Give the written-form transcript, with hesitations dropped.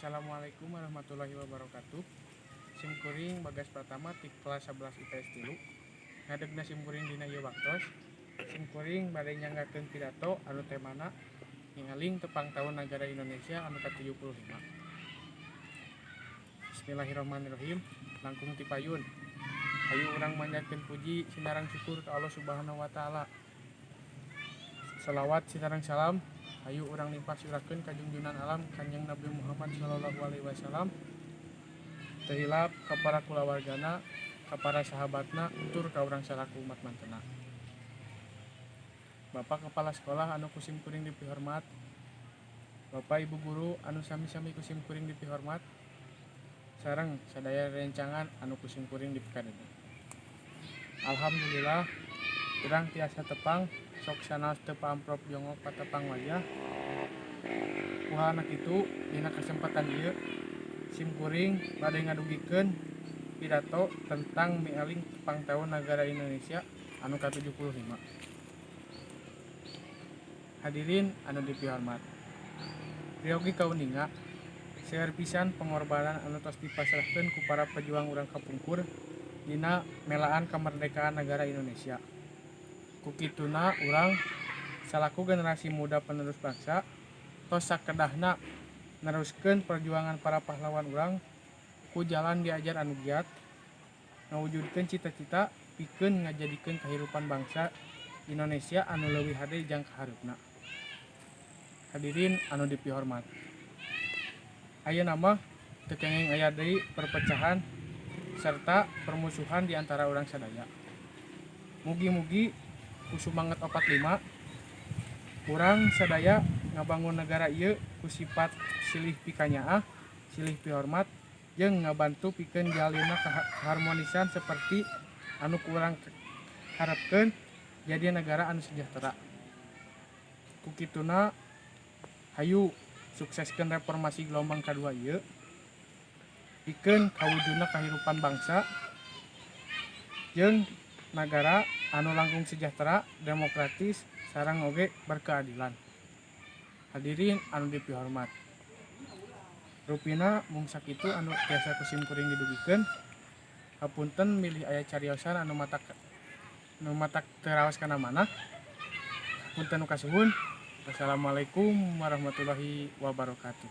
Assalamualaikum warahmatullahi wabarakatuh. Sim kuring Bagas Pratama ti kelas 11 IPS 3. Ngadegna sim kuring dina ieu waktos. Sim kuring bade nyanggakeun pidato anu temana Mieling Tepang Tahun Nagara Indonesia anu ka-75. Bismillahirrahmanirrahim. Langkung ti payun. Hayu urang manjatkeun puji sinareng syukur ka Allah Subhanahu wa Taala. Salawat sinareng salam hayu urang limpah surakeun ka junjunan alam, Kanjeng Nabi Muhammad sallallahu alaihi wasallam. Teu hilap ka para kulawargana, ka para sahabatna, tur ka urang salaku umat mantena. Bapak Kepala Sekolah anu ku sim kuring dipihormat, Bapak Ibu guru anu sami-sami ku sim kuring dipihormat, sareng sadaya rencangan anu ku sim kuring dipikadede. Alhamdulillah urang tiasa tepang, sok sanaos teu paamprok jongok patepang wajah. Ku halana kitu, dina kesempatan ieu sim kuring bade ngadugikeun pidato tentang Mieling Tepang Tahun Nagara Indonesia anu ka-75. Hadirin anu dipihormat, peryogi kauninga seueur pisan pengorbanan anu tos dipasrahkeun ku para pejuang urang kapungkur dina melaan kemerdekaan negara Indonesia. Ku kituna, urang salaku generasi muda penerus bangsa tos sakedahna neruskeun perjuangan para pahlawan urang ku jalan diajar anu giat ngawujudkeun cita-cita pikeun ngajadikeun kahirupan bangsa Indonesia anu leuwih hade jang kahareupna. Hadirin anu dipihormat, ayeuna mah teu kenging aya deui perpecahan serta permusuhan di antara urang sadaya. Mugi-mugi ku sumanget 45 urang sadaya ngabangun negara ieu ku sifat silih pikanyaah, silih pihormat, jeung ngabantu pikeun jalinna keharmonisan seperti anu ku urang harapkeun jadi negara anu sejahtera. Ku kituna, hayu sukseskeun reformasi gelombang kadua ieu pikeun kawujudna kahirupan bangsa jeung nagara anu langkung sejahtera, demokratis, sareng oge berkeadilan. Hadirin anu dipihormat, rupina mung sakitu anu tiasa ku sim kuring didugikeun. Hapunten bilih aya cariosan anu matak teu raos kana manah. Punten nu kasuhun. Wassalamualaikum warahmatullahi wabarakatuh.